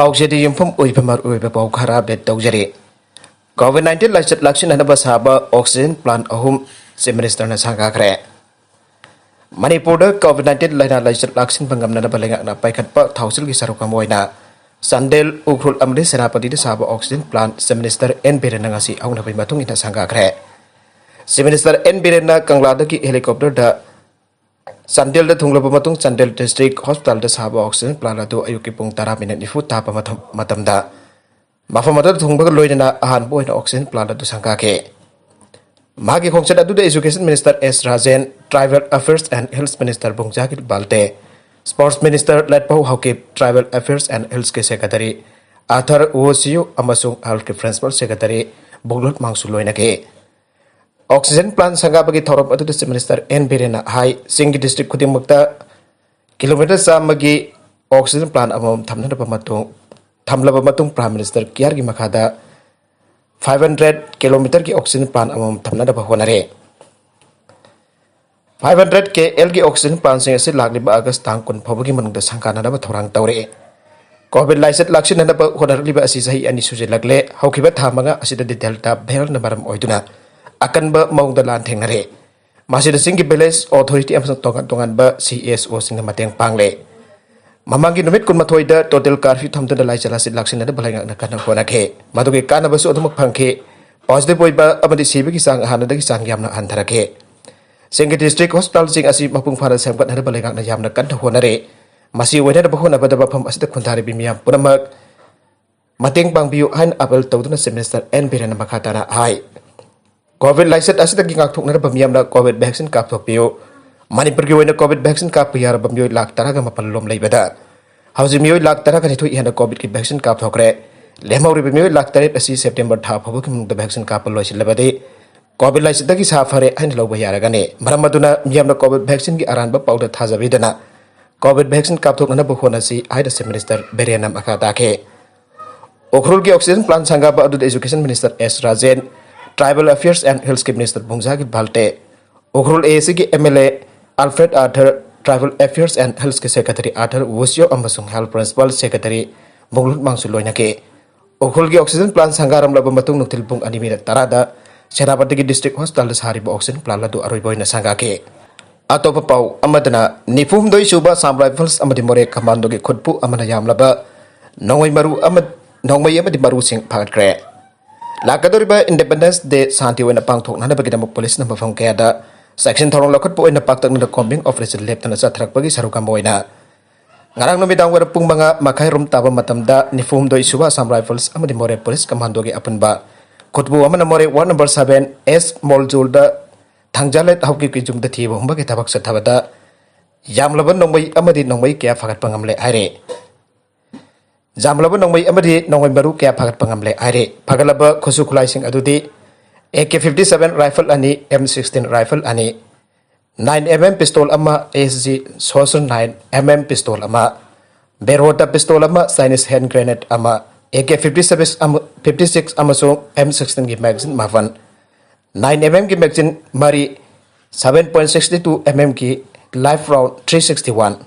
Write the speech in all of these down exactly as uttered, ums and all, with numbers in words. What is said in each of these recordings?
ꯄꯥꯎꯆꯦꯗ ꯌꯨꯝꯐꯝ ꯑꯣꯏꯕ ꯃꯔꯨꯑꯣꯏꯕ ꯄꯥꯎ ꯈꯔ ꯑꯞꯗꯦꯠ ꯇꯧꯖꯔꯤ꯫ ꯀꯣꯚꯤꯗ ꯅꯥꯏꯟꯇꯤꯟ ꯂꯥꯏꯆꯠ ꯂꯥꯛꯁꯤꯟꯅꯅꯕ ꯁꯥꯕ ꯑꯣꯛꯁꯤꯖꯦꯟ ꯄ꯭ꯂꯥꯟ ꯑꯍꯨꯝ Chief Minister ꯅ ꯁꯪꯒꯥꯈ꯭ꯔꯦ꯫ ꯃꯅꯤꯄꯨꯔꯗ ꯀꯣꯚꯤꯗ ꯅꯥꯏꯟꯇꯤꯟ ꯂꯥꯏꯅꯥ ꯂꯥꯏꯆꯠ ꯂꯥꯛꯁꯤꯟꯕ ꯉꯝꯅꯅꯕ ꯂꯩꯉꯥꯛꯅ ꯄꯥꯏꯈꯠꯄ ꯊꯧꯁꯤꯜꯒꯤ ꯁꯔꯨꯛ ꯑꯃ ꯑꯣꯏꯅ ꯆꯥꯟꯗꯦꯜ, ꯎꯈ꯭ꯔꯨꯜ ꯑꯃꯗꯤ ꯁꯦꯅꯥꯄꯇꯤꯗ ꯁꯥꯕ oxygen plant Chief Minister N ꯕꯤꯔꯦꯟꯅ ꯉꯁꯤ ꯍꯧꯅꯕꯒꯤ ꯃꯇꯨꯡ ꯏꯟꯅ ꯁꯪꯒꯥꯈ꯭ꯔꯦ꯫ Chief Minister ꯑꯦꯟ ꯕꯤꯔꯦꯟꯅ ꯀꯪꯂꯥꯗꯒꯤ ꯍꯦꯂꯤꯀꯣꯞꯇꯔꯗ ꯆꯥꯟꯗꯦꯜꯗ ꯊꯨꯡꯂꯕ ꯃꯇꯨꯡ ꯆꯥꯟꯗꯦꯜ ꯗꯤꯁꯇ꯭ꯔꯤꯛ ꯍꯣꯁꯄꯤꯇꯥꯜꯗ ꯁꯥꯕ ꯑꯣꯛꯁꯤꯖꯦꯟ ꯄ꯭ꯂꯥꯟ ꯑꯗꯨ ꯑꯌꯨꯛꯀꯤ ꯄꯨꯡ ꯇꯔꯥ ꯃꯤꯅꯠ ꯅꯤꯐꯨ ꯇꯥꯕ ꯃꯇꯝ-, ꯃꯇꯝꯗ ꯃꯐꯝ ꯑꯗꯨꯗ ꯊꯨꯡꯕꯒ ꯂꯣꯏꯅꯅ ꯑꯍꯥꯟꯕ ꯑꯣꯏꯅ ꯑꯣꯛꯁꯤꯖꯦꯟ ꯄ꯭ꯂꯥꯟ ꯑꯗꯨ ꯁꯪꯒꯥꯈꯤ꯫ ꯃꯍꯥꯛꯀꯤ ꯈꯣꯡꯆꯠ ꯑꯗꯨꯗ Education Minister S Rajen, Tribal Affairs and Hills Minister ꯕꯨꯡꯖꯥꯒꯤꯠ Valte, Sports Minister ꯂꯦꯠꯄꯧ Haokip, Tribal Affairs and Hills ꯀꯤ Secretary ꯑꯥꯊꯔ ꯋꯣꯁꯤꯌꯨ ꯑꯃꯁꯨꯡ ꯍꯦꯜꯊꯀꯤ Principal Secretary ꯕꯨꯡꯂꯣꯠ ꯃꯥꯡꯁꯨ ꯂꯣꯏꯅꯈꯤ꯫ ꯑꯣꯛꯁꯤꯖꯦꯟ ꯄ꯭ꯂꯥꯟ ꯁꯪꯒꯥꯕꯒꯤ ꯊꯧꯔꯝ ꯑꯗꯨꯗ Chief Minister ꯑꯦꯟ ꯕꯤꯔꯦꯟꯅ ꯍꯥꯏ, ꯆꯤꯡꯒꯤ ꯗꯤꯁꯇ꯭ꯔꯤꯛ ꯈꯨꯗꯤꯡꯃꯛꯇ ꯀꯤꯂꯣꯃꯤꯇꯔ ꯆꯥꯝꯃꯒꯤ ꯑꯣꯛꯁꯤꯖꯦꯟ ꯄ꯭ꯂꯥꯟ ꯑꯃꯃꯝ ꯊꯝꯅꯅꯕ ꯃꯇꯨꯡ, ꯊꯝꯂꯕ ꯃꯇꯨꯡ Prime Minister ꯀꯤꯌꯥꯔꯒꯤ ꯃꯈꯥꯗ ꯐꯥꯏꯚ ꯍꯟꯗ꯭ꯔꯦꯠ ꯀꯤꯂꯣꯃꯤꯇꯔꯒꯤ ꯑꯣꯛꯁꯤꯖꯦꯟ ꯄ꯭ꯂꯥꯟ ꯑꯃꯃꯝ ꯊꯝꯅꯅꯕ ꯍꯣꯠꯅꯔꯦ꯫ ꯐꯥꯏꯚ ꯍꯟꯗ꯭ꯔꯦꯠ ꯀꯦ ꯑꯦꯜꯒꯤ ꯑꯣꯛꯁꯤꯖꯦꯟ ꯄ꯭ꯂꯥꯟꯁꯤꯡ ꯑꯁꯤ ꯂꯥꯛꯂꯤꯕ ꯑꯥꯒꯁ ꯇꯥꯡ ꯀꯨꯟ ꯐꯥꯎꯕꯒꯤ ꯃꯅꯨꯡꯗ ꯁꯪꯒꯥꯅꯅꯕ ꯊꯧꯔꯥꯡ ꯇꯧꯔꯦ꯫ ꯀꯣꯚꯤꯗ ꯂꯥꯏꯆꯠ ꯂꯥꯛꯁꯤꯟꯅꯅꯕ ꯍꯣꯠꯅꯔꯛꯂꯤꯕ ꯑꯁꯤ ꯆꯍꯤ ꯑꯅꯤ ꯁꯨꯖꯤꯜꯂꯛꯂꯦ꯫ ꯍꯧꯈꯤꯕ ꯊꯥ ꯃꯉꯥ ꯑꯁꯤꯗꯗꯤ ꯗꯦꯜꯇꯥ ꯚꯦꯔꯤꯌꯦꯟꯠꯅ ꯃꯔꯝ ꯑꯣꯏꯗꯨꯅ ꯑꯀꯟꯕ ꯃꯑꯣꯡꯗ ꯂꯥꯟꯊꯦꯡꯅꯔꯦ꯫ ꯃꯁꯤꯗ ꯆꯤꯡꯒꯤ ꯚꯤꯂꯦꯖ ꯑꯣꯊꯣꯔꯤꯇꯤ ꯑꯃꯁꯨꯡ ꯇꯣꯉꯥꯟ ꯇꯣꯉꯥꯟꯕ ꯁꯤ ꯑꯦꯁ ꯑꯣꯁꯤꯡꯅ ꯃꯇꯦꯡ ꯄꯥꯡꯂꯦ꯫ ꯃꯃꯥꯡꯒꯤ ꯅꯨꯃꯤꯠ ꯀꯨꯟꯃꯥꯊꯣꯏꯗ ꯇꯣꯇꯦꯜ ꯀꯥꯔꯐ꯭ꯌꯨ ꯊꯝꯗꯨꯅ ꯂꯥꯏꯆꯠ ꯑꯁꯤ ꯂꯥꯛꯁꯤꯟꯅꯗꯕ ꯂꯩꯉꯥꯛꯅ ꯀꯟꯅ ꯍꯣꯠꯅꯈꯤ꯫ ꯃꯗꯨꯒꯤ ꯀꯥꯟꯅꯕꯁꯨ ꯑꯗꯨꯃꯛ ꯐꯪꯈꯤ꯫ ꯄꯣꯖꯤꯇꯤꯚ ꯑꯣꯏꯕ ꯑꯃꯗꯤ ꯁꯤꯕꯒꯤ ꯆꯥꯡ ꯍꯥꯟꯅꯗꯒꯤ ꯆꯥꯡ ꯌꯥꯝꯅ ꯍꯟꯊꯔꯛꯈꯤ꯫ ꯆꯤꯡꯒꯤ ꯗꯤꯁꯇ꯭ꯔꯤꯛ ꯍꯣꯁꯄꯤꯇꯥꯜꯁꯤꯡ ꯑꯁꯤ ꯃꯄꯨꯡ ꯐꯥꯅ ꯁꯦꯝꯒꯠꯅꯅꯕ ꯂꯩꯉꯥꯛꯅ ꯌꯥꯝꯅ ꯀꯟꯅ ꯍꯣꯠꯅꯔꯤ꯫ ꯃꯁꯤ ꯑꯣꯏꯅꯅꯕ ꯍꯣꯠꯅꯕꯗ ꯃꯐꯝ ꯑꯁꯤꯗ ꯈꯨꯟꯗꯥꯔꯤꯕ ꯃꯤꯌꯥꯝ ꯄꯨꯝꯅꯃꯛ ꯃꯇꯦꯡ ꯄꯥꯡꯕꯤꯌꯨ ꯍꯥꯏꯅ ꯑꯥꯄꯤꯜ ꯇꯧꯗꯨꯅ Chief Minister ꯑꯦꯟ ꯕꯤꯔꯦꯟꯅ ꯃꯈꯥ ꯇꯥꯅ ꯍꯥꯏ꯫ ꯀꯣꯚꯤꯗ ꯂꯥꯏꯆꯠ ꯑꯁꯤꯗꯒꯤ ꯉꯥꯛꯊꯣꯛꯅꯅꯕ ꯃꯤꯌꯥꯝꯅ ꯀꯣꯚꯤꯗ ꯚꯦꯛꯁꯤꯟ ꯀꯥꯞꯊꯣꯛꯄꯤꯌꯨ꯫ ꯃꯅꯤꯄꯨꯔꯒꯤ ꯑꯣꯏꯅ ꯀꯣꯚꯤꯗ ꯚꯦꯛꯁꯤꯟ ꯀꯥꯞꯄ ꯌꯥꯔꯕ ꯃꯤꯑꯣꯏ ꯂꯥꯈ ꯇꯔꯥꯒ ꯃꯥꯄꯜ ꯂꯣꯝ ꯂꯩꯕꯗ, ꯍꯧꯖꯤꯛ ꯃꯤꯑꯣꯏ ꯂꯥꯈ ꯇꯔꯥꯒ ꯅꯤꯊꯣꯏ ꯍꯦꯟꯅ ꯀꯣꯚꯤꯗꯀꯤ ꯚꯦꯛꯁꯤꯟ ꯀꯥꯞꯊꯣꯛꯈ꯭ꯔꯦ꯫ ꯂꯦꯝꯍꯧꯔꯤꯕ ꯃꯤꯑꯣꯏ ꯂꯥꯈ ꯇꯔꯦꯠ ꯑꯁꯤ ꯁꯦꯞꯇꯦꯝꯕꯔ ꯊꯥ ꯐꯥꯎꯕꯒꯤ ꯃꯅꯨꯡꯗ ꯚꯦꯛꯁꯤꯟ ꯀꯥꯞꯄ ꯂꯣꯏꯁꯤꯜꯂꯕꯗꯤ, ꯀꯣꯚꯤꯗ ꯂꯥꯏꯆꯠꯇꯒꯤ ꯁꯥ ꯐꯔꯦ ꯍꯥꯏꯅ ꯂꯧꯕ ꯌꯥꯔꯒꯅꯤ꯫ ꯃꯔꯝ ꯑꯗꯨꯅ ꯃꯤꯌꯥꯝꯅ ꯀꯣꯚꯤꯗ ꯚꯦꯛꯁꯤꯟꯒꯤ ꯑꯔꯥꯟꯕ ꯄꯥꯎꯗ ꯊꯥꯖꯕꯤꯗꯅ ꯀꯣꯚꯤꯗ ꯚꯦꯛꯁꯤꯟ ꯀꯥꯞꯊꯣꯛꯅꯅꯕ ꯍꯣꯠꯅꯁꯤ ꯍꯥꯏꯅ Chief Minister ꯕꯤꯔꯦꯟꯅ ꯃꯈꯥ ꯇꯥꯈꯤ꯫ ꯎꯈ꯭ꯔꯨꯜꯒꯤ ꯑꯣꯛꯁꯤꯖꯦꯟ ꯄ꯭ꯂꯥꯟ ꯁꯪꯒꯥꯕ ꯑꯗꯨꯗ Education Minister S Rajen, Tribal Affairs and Hillsꯀꯤ Minister ꯕꯨꯡꯖꯥꯒꯤ ꯚꯥꯜꯇꯦ, ꯎꯈ꯭ꯔꯨꯜ ꯑꯦ ꯑꯦꯁꯤꯒꯤ M L A Alfred Arthur, Tribal Affairs and Hillsꯀꯤ Secretary ꯑꯥꯔꯊꯔ ꯋꯨꯁꯤꯌꯣ ꯑꯃꯁꯨꯡ Health Principal Secretary ꯃꯨꯡꯂꯨꯠ ꯃꯥꯡꯁꯨ ꯂꯣꯏꯅꯈꯤ꯫ ꯎꯈ꯭ꯔꯨꯜꯒꯤ oxygen plant ꯁꯪꯒꯥꯔꯝꯂꯕ ꯃꯇꯨꯡ ꯅꯨꯡꯊꯤꯜ ꯄꯨꯡ ꯑꯅꯤ minute ꯇꯔꯥꯗ ꯁꯦꯅꯥꯄꯇꯤꯒꯤ district hospitalꯗ ꯁꯥꯔꯤꯕ oxygen plant ꯑꯗꯨ ꯑꯔꯣꯏꯕ ꯑꯣꯏꯅ ꯁꯪꯒꯥꯈꯤ꯫ ꯑꯇꯣꯞꯄ ꯄꯥꯎ ꯑꯃꯗꯅ, ꯅꯤꯐꯨꯍꯨꯝꯗꯣꯏ ꯁꯨꯕ Assam Rifles ꯑꯃꯗꯤ ꯃꯣꯔꯦ ꯀꯃꯥꯟꯗꯣꯒꯤ ꯈꯨꯠꯄꯨ ꯑꯃꯅ ꯌꯥꯝꯂꯕ ꯅꯣꯡꯃꯩ ꯃꯔꯨ ꯑꯃ, ꯅꯣꯡꯃꯩ ꯑꯃꯗꯤ ꯃꯔꯨꯁꯤꯡ ꯐꯥꯒꯠꯈ꯭ꯔꯦ꯫ ꯂꯥꯛꯀꯗꯧꯔꯤꯕ Independence Day ꯁꯥꯟꯇꯤ ꯑꯣꯏꯅ ꯄꯥꯡꯊꯣꯛꯅꯅꯕꯒꯤꯗꯃꯛ ꯄꯨꯂꯤꯁꯅ ꯃꯐꯝ ꯀꯌꯥꯗ ꯆꯦꯛꯁꯤꯟ ꯊꯧꯔꯥꯡ ꯂꯧꯈꯠꯄ ꯑꯣꯏꯅ ꯄꯥꯛꯇꯛꯅꯅ combing operation ꯂꯦꯞꯇꯅ ꯆꯠꯊꯔꯛꯄꯒꯤ ꯁꯔꯨꯛ ꯑꯃ ꯑꯣꯏꯅ ꯉꯔꯥꯡ ꯅꯨꯃꯤꯗꯥꯡ ꯋꯥꯏꯔꯝ ꯄꯨꯡ ꯃꯉꯥ ꯃꯈꯥꯏ ꯔꯣꯝ ꯇꯥꯕ ꯃꯇꯝꯗ ꯅꯤꯐꯨꯍꯨꯝꯗꯣꯏ ꯁꯨꯕ Assam Rifles ꯑꯃꯗꯤ ꯃꯣꯔꯦ ꯄꯨꯂꯤꯁ ꯀꯃꯥꯟꯗꯣꯒꯤ ꯑꯄꯨꯟꯕ ꯈꯨꯠꯄꯨ ꯑꯃꯅ ꯃꯣꯔꯦ ward number seven S ꯃꯣꯜꯖꯨꯜꯗ ꯊꯥꯡꯖꯥꯂꯦꯠ ꯍꯥꯎꯀꯤꯞꯀꯤ ꯌꯨꯝꯗ ꯊꯤꯕ ꯍꯨꯝꯕꯒꯤ ꯊꯕꯛ ꯆꯠꯊꯕꯗ ꯌꯥꯝꯂꯕ ꯅꯣꯡꯃꯩ ꯑꯃꯗꯤ ꯅꯣꯡꯃꯩ ꯀꯌꯥ ꯐꯥꯒꯠꯄ ꯉꯝꯂꯦ ꯍꯥꯏꯔꯦ꯫ ꯌꯥꯝꯂꯕ ꯅꯣꯡꯃꯩ ꯑꯃꯗꯤ ꯅꯣꯡꯃꯩ ꯃꯔꯨ ꯀꯌꯥ ꯐꯥꯒꯠꯄ ꯉꯝꯂꯦ ꯍꯥꯏꯔꯦ꯫ ꯐꯥꯒꯠꯂꯕ ꯈꯨꯠꯁꯨ ꯈꯨꯠꯂꯥꯏꯁꯤꯡ ꯑꯗꯨꯗꯤ A K fifty seven rifle ꯑꯅꯤ, M sixteen rifle ꯑꯅꯤ, nine M M pistol ꯑꯃ, S G Saucer nine M M pistol ꯑꯃ, Beretta pistol ꯑꯃ, Chinese hand grenade ꯑꯃ, A K fifty seven ꯑꯃ, fifty six ꯑꯃꯁꯨꯡ M sixteen ꯒꯤ magazine ꯃꯥꯄꯟ, nine M M ꯒꯤ magazine ꯃꯔꯤ, seven point sixty two M M ꯒꯤ live round three sixty one,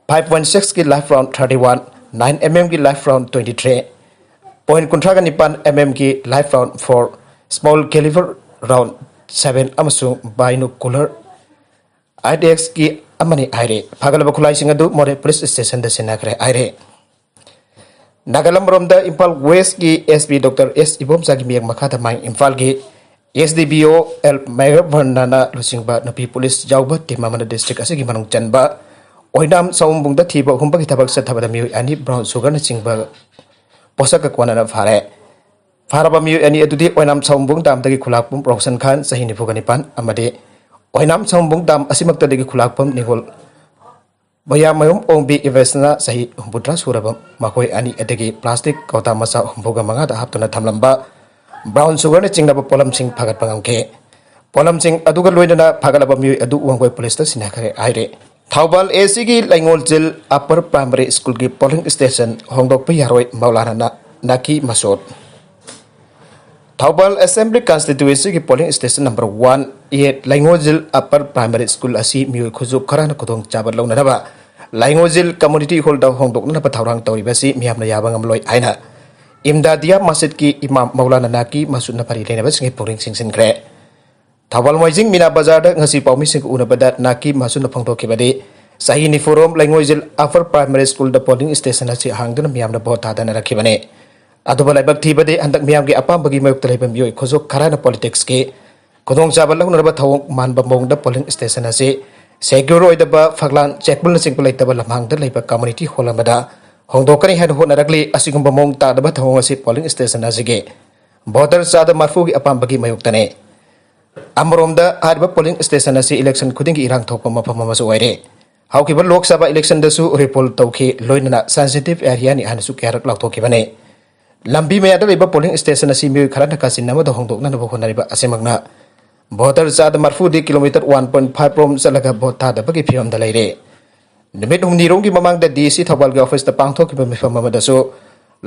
five point six ꯒꯤ live round thirty one, nine M M ꯒꯤ live round twenty three, point ꯀꯨꯟꯊ꯭ꯔꯥꯒ ꯅꯤꯄꯥꯟ M M ꯒꯤ live round four, small caliber round seven ꯑꯃꯁꯨꯡ binocular I D X ꯀꯤ ꯑꯃꯅꯤ ꯍꯥꯏꯔꯦ꯫ ꯐꯥꯒꯠꯂꯕ ꯈꯨꯠꯂꯥꯏꯁꯤꯡ ꯑꯗꯨ ꯃꯣꯔꯦ ꯄꯨꯂꯤꯁ ꯁ꯭ꯇꯦꯁꯟꯗ ꯁꯤꯟꯅꯈ꯭ꯔꯦ ꯍꯥꯏꯔꯦ꯫ ꯅꯥꯒꯥꯂꯝ ꯔꯣꯝꯗ ꯏꯝꯐꯥꯜ ꯋꯦꯁꯀꯤ S P Doctor S ꯏꯕꯣꯝꯆꯥꯒꯤ ꯃꯤꯠꯌꯦꯡ ꯃꯈꯥꯗ ꯃꯥꯡ ꯏꯝꯐꯥꯜꯒꯤ S D P O L ꯃꯦꯘꯚꯔꯅꯅ ꯂꯨꯆꯤꯡꯕ ꯅꯨꯄꯤ ꯄꯨꯂꯤꯁ ꯌꯥꯎꯕ team ꯑꯃꯅ district ꯑꯁꯤꯒꯤ ꯃꯅꯨꯡ ꯆꯟꯕ ꯑꯣꯏꯅꯥꯝ ꯁꯥꯎꯝꯕꯨꯡꯗ ꯊꯤꯕ ꯍꯨꯝꯕꯒꯤ ꯊꯕꯛ ꯆꯠꯊꯕꯗ ꯃꯤꯑꯣꯏ ꯑꯅꯤ brown sugarꯅ ꯆꯤꯡꯕ ꯄꯣꯠꯁꯛꯀ ꯀꯣꯟꯅꯅ ꯐꯥꯔꯦ꯫ ꯐꯥꯔꯕ ꯃꯤꯑꯣꯏ ꯑꯅꯤ ꯑꯗꯨꯗꯤ ꯑꯣꯏꯅꯥꯝ ꯁꯥꯎꯝꯕꯨꯡ ꯗꯥꯝꯗꯒꯤ ꯈꯨꯂꯥꯛꯄꯝ ꯔꯣꯁꯟ ꯈꯥꯟ, ꯆꯍꯤ ꯅꯤꯐꯨꯒ ꯅꯤꯄꯥꯟ, ꯑꯃꯗꯤ ꯑꯣꯏꯅꯥꯝ ꯁꯥꯎꯝꯕꯨꯡ ꯗꯥꯝ ꯑꯁꯤꯃꯛꯇꯗꯒꯤ ꯈꯨꯂꯥꯛꯄꯝ ꯅꯤꯉꯣꯜ ꯃꯌꯥꯃꯌꯨꯝ ꯑꯣꯡꯕꯤ ꯏꯕꯦꯁꯅ, ꯆꯍꯤ ꯍꯨꯝꯐꯨꯇꯔꯥ ꯁꯨꯔꯕ, ꯃꯈꯣꯏ ꯑꯅꯤ ꯑꯗꯒꯤ plastic ꯀꯧꯇꯥ ꯃꯆꯥ ꯍꯨꯝꯐꯨꯒ ꯃꯉꯥꯗ ꯍꯥꯞꯇꯨꯅ ꯊꯝꯂꯝꯕ brown sugarꯅ ꯆꯤꯡꯅꯕ ꯄꯣꯠꯂꯝꯁꯤꯡ ꯐꯥꯒꯠꯄ ꯉꯝꯈꯤ꯫ ꯄꯣꯠꯂꯝꯁꯤꯡ ꯑꯗꯨꯒ ꯂꯣꯏꯅꯅ ꯐꯥꯒꯠꯂꯕ ꯃꯤꯑꯣꯏ ꯑꯗꯨ ꯋꯥꯡꯒꯣꯏ ꯄꯨꯂꯤꯁꯇ ꯁꯤꯟꯅꯈ꯭ꯔꯦ ꯍꯥꯏꯔꯦ꯫ Thoubal A Cꯒꯤ ꯂꯩꯉꯣꯜꯖꯤꯜ Upper Primary Schoolꯒꯤ polling station ꯍꯣꯡꯗꯣꯛꯄ ꯌꯥꯔꯣꯏ, Maulana ꯅꯥꯀꯤ ꯃꯁꯣꯠ꯫ Thoubal Assembly Constituencyꯒꯤ polling station number one A ꯂꯩꯉꯣꯜꯖꯤꯜ Upper Primary School ꯑꯁꯤ ꯃꯤꯑꯣꯏ ꯈꯨꯠꯁꯨ ꯈꯔꯅ ꯈꯨꯗꯣꯡꯆꯥꯕ ꯂꯧꯅꯅꯕ ꯂꯩꯉꯣꯏꯖꯤꯜ ꯀꯝꯃ꯭ꯌꯨꯅꯤꯇꯤ ꯍꯣꯜꯗ ꯍꯣꯡꯗꯣꯛꯅꯅꯕ ꯊꯧꯔꯥꯡ ꯇꯧꯔꯤꯕꯁꯤ ꯃꯤꯌꯥꯝꯅ ꯌꯥꯕ ꯉꯝꯂꯣꯏ ꯍꯥꯏꯅ ꯏꯝꯗꯥꯗꯤꯌꯥ ꯃꯁꯖꯤꯗꯀꯤ ꯏꯃꯥꯝ ꯃꯧꯂꯥꯅꯥ ꯅꯥꯀꯤ ꯃꯁꯨꯗꯅ ꯃꯔꯤ ꯂꯩꯅꯕꯁꯤꯡꯒꯤ ꯄꯨꯛꯅꯤꯡ ꯆꯤꯡꯁꯤꯟꯈ꯭ꯔꯦ꯫ ꯊꯧꯕꯥꯜ ꯃꯣꯏꯖꯤꯡ ꯃꯤꯅꯥ ꯕꯖꯥꯔꯗ ꯉꯁꯤ ꯄꯥꯎꯃꯤꯁꯤꯡꯒ ꯎꯅꯕꯗ ꯅꯥꯀꯤ ꯃꯁꯨꯗꯅ ꯐꯣꯡꯗꯣꯛꯈꯤꯕꯗꯤ, ꯆꯍꯤ ꯅꯤꯐꯨꯔꯣꯝ ꯂꯩꯉꯣꯏꯖꯤꯜ ꯑꯄꯔ ꯄ꯭ꯔꯥꯏꯃꯔꯤ ꯁ꯭ꯀꯨꯜꯗ ꯄꯣꯂꯤꯡ ꯁ꯭ꯇꯦꯁꯟ ꯑꯁꯤ ꯍꯥꯡꯗꯨꯅ ꯃꯤꯌꯥꯝꯅ ꯚꯣꯠ ꯊꯥꯗꯅꯔꯛꯈꯤꯕꯅꯤ꯫ ꯑꯗꯨꯕꯨ ꯂꯥꯏꯕꯛ ꯊꯤꯕꯗꯤ, ꯍꯟꯗꯛ ꯃꯤꯌꯥꯝꯒꯤ ꯑꯄꯥꯝꯕꯒꯤ ꯃꯥꯌꯣꯛꯇ ꯂꯩꯕ ꯃꯤꯑꯣꯏ ꯈꯨꯖꯣꯞ ꯈꯔꯅ ꯄꯣꯂꯤꯇꯤꯛꯁꯀꯤ ꯈꯨꯗꯣꯡꯆꯥꯕ ꯂꯧꯅꯅꯕ ꯊꯧꯑꯣꯡ ꯃꯥꯟꯕ ꯃꯑꯣꯡꯗ ꯄꯣꯂꯤꯡ ꯁ꯭ꯇꯦꯁꯟ ꯑꯁꯤ ꯁꯦꯀ꯭ꯌꯨꯔ ꯑꯣꯏꯗꯕ, ꯐꯛꯂꯥꯡ, ꯆꯦꯛꯄꯨꯜꯅꯆꯤꯡꯕ ꯂꯩꯇꯕ ꯂꯝꯍꯥꯡꯗ ꯂꯩꯕ ꯀꯝꯃ꯭ꯌꯨꯅꯤꯇꯤ ꯍꯣꯜ ꯑꯃꯗ ꯍꯣꯡꯗꯣꯛꯀꯅꯤ ꯍꯥꯏꯅ ꯍꯣꯠꯅꯔꯛꯂꯤ꯫ ꯑꯁꯤꯒꯨꯝꯕ ꯃꯑꯣꯡ ꯇꯥꯗꯕ ꯊꯧꯑꯣꯡ ꯑꯁꯤ ꯄꯣꯂꯤꯡ ꯁ꯭ꯇꯦꯁꯟ ꯑꯁꯤꯒꯤ ꯚꯣꯇꯔ ꯆꯥꯗ ꯃꯔꯐꯨꯒꯤ ꯑꯄꯥꯝꯕꯒꯤ ꯃꯥꯌꯣꯛꯇꯅꯤ꯫ ꯑꯃꯔꯣꯝꯗ, ꯍꯥꯏꯔꯤꯕ ꯄꯣꯂꯤꯡ ꯁ꯭ꯇꯦꯁꯟ ꯑꯁꯤ ꯏꯂꯦꯛꯁꯟ ꯈꯨꯗꯤꯡꯒꯤ ꯏꯔꯥꯡ ꯊꯣꯛꯄ ꯃꯐꯝ ꯑꯃꯁꯨ ꯑꯣꯏꯔꯦ꯫ ꯍꯧꯈꯤꯕ ꯂꯣꯛ ꯁꯚꯥ ꯏꯂꯦꯛꯁꯟꯗꯁꯨ ꯔꯤꯄꯣꯜ ꯇꯧꯈꯤ, ꯂꯣꯏꯅꯅ ꯁꯦꯟꯁꯤꯇꯤꯚ ꯑꯦꯔꯤꯌꯥꯅꯤ ꯍꯥꯏꯅꯁꯨ ꯀꯌꯥꯔꯛ ꯂꯥꯎꯊꯣꯛꯈꯤꯕꯅꯤ꯫ ꯂꯝꯕꯤ ꯃꯌꯥꯗ ꯂꯩꯕ ꯄꯣꯂꯤꯡ ꯁ꯭ꯇꯦꯁꯟ ꯑꯁꯤ ꯃꯤꯑꯣꯏ ꯈꯔꯅ ꯀꯥꯆꯤꯟ ꯑꯃꯗ ꯍꯣꯡꯗꯣꯛꯅꯅꯕ ꯍꯣꯠꯅꯔꯤꯕ ꯑꯁꯤꯃꯛꯅ ꯚꯣꯇꯔ ꯆꯥꯗ ꯃꯔꯐꯨꯗꯤ ꯀꯤꯂꯣꯃꯤꯇꯔ ꯋꯥꯟ ꯄꯣꯏꯟ ꯐꯥꯏꯚ ꯔꯣꯝ ꯆꯠꯂꯒ ꯚꯣꯠ ꯊꯥꯗꯕꯒꯤ ꯐꯤꯕꯝꯗ ꯂꯩꯔꯦ꯫ ꯅꯨꯃꯤꯠ ꯍꯨꯝꯅꯤꯔꯣꯝꯒꯤ ꯃꯃꯥꯡꯗ ꯗꯤ ꯁꯤ ꯊꯧꯕꯥꯜꯒꯤ ꯑꯣꯐꯤꯁꯇ ꯄꯥꯡꯊꯣꯛꯈꯤꯕ ꯃꯤꯐꯝ ꯑꯃꯗꯁꯨ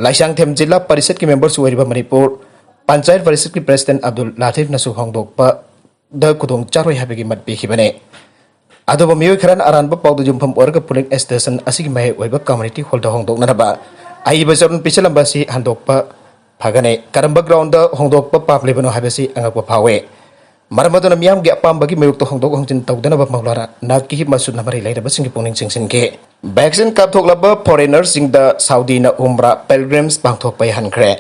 ꯂꯥꯏꯁꯥꯡꯊꯦꯝ ꯖꯤꯂꯥ ꯄꯔꯤꯁꯠꯀꯤ ꯃꯦꯝꯕꯔꯁꯨ ꯑꯣꯏꯔꯤꯕ ꯃꯅꯤꯄꯨꯔ ꯄꯟꯆꯥꯌꯠ ꯄꯔꯤꯁꯠꯀꯤ ꯄ꯭ꯔꯦꯁꯤꯗꯦꯟꯠ ꯑꯕꯗꯨꯜ ꯂꯥꯇꯤꯐꯅꯁꯨ ꯍꯣꯡꯗꯣꯛꯄꯗ ꯈꯨꯗꯣꯡ ꯆꯥꯔꯣꯏ ꯍꯥꯏꯕꯒꯤ ꯃꯠ ꯄꯤꯈꯤꯕꯅꯤ꯫ ꯑꯗꯨꯕꯨ ꯃꯤꯑꯣꯏ ꯈꯔꯅ ꯑꯔꯥꯟꯕ ꯄꯥꯎꯗ ꯌꯨꯝꯐꯝ ꯑꯣꯏꯔꯒ ꯄꯣꯂꯤꯡ ꯁ꯭ꯇꯦꯁꯟ ꯑꯁꯤꯒꯤ ꯃꯌꯥꯏ ꯑꯣꯏꯕ ꯀꯝꯃ꯭ꯌꯨꯅꯤꯇꯤ ꯍꯣꯜꯗ ꯍꯣꯡꯗꯣꯛꯅꯅꯕ ꯑꯏꯕ ꯆꯔꯣꯟ ꯄꯤꯁꯤꯜꯂꯝꯕ ꯑꯁꯤ ꯍꯟꯗꯣꯛꯄ ꯐꯒꯅꯤ꯫ ꯀꯔꯝꯕ ꯒ꯭ꯔꯥꯎꯟꯗ ꯍꯣꯡꯗꯣꯛꯄ ꯄꯥꯝꯂꯤꯕꯅꯣ ꯍꯥꯏꯕꯁꯤ ꯑꯉꯛꯄ ꯐꯥꯎꯏ꯫ ꯃꯔꯝ ꯑꯗꯨꯅ ꯃꯤꯌꯥꯝꯒꯤ ꯑꯄꯥꯝꯕꯒꯤ ꯃꯥꯌꯣꯛꯇ ꯍꯣꯡꯗꯣꯛ ꯍꯣꯡꯖꯤꯟ ꯇꯧꯗꯅꯕ ꯃꯧꯂꯥꯅꯥ ꯅꯥꯀꯤ ꯃꯁꯨꯗꯅ ꯃꯔꯤ ꯂꯩꯅꯕꯁꯤꯡꯒꯤ ꯄꯨꯛꯅꯤꯡ ꯆꯤꯡꯁꯤꯟꯈꯤ꯫ ꯚꯦꯛꯁꯤꯟ ꯀꯥꯞꯊꯣꯛꯂꯕ ꯐꯣꯔꯦꯅꯔꯁꯤꯡꯗ ꯁꯥꯎꯗꯤꯅ ꯎꯝꯔꯥ ꯄꯤꯜꯒ꯭ꯔꯤꯝꯁ ꯄꯥꯡꯊꯣꯛꯄ ꯌꯥꯍꯟꯈ꯭ꯔꯦ꯫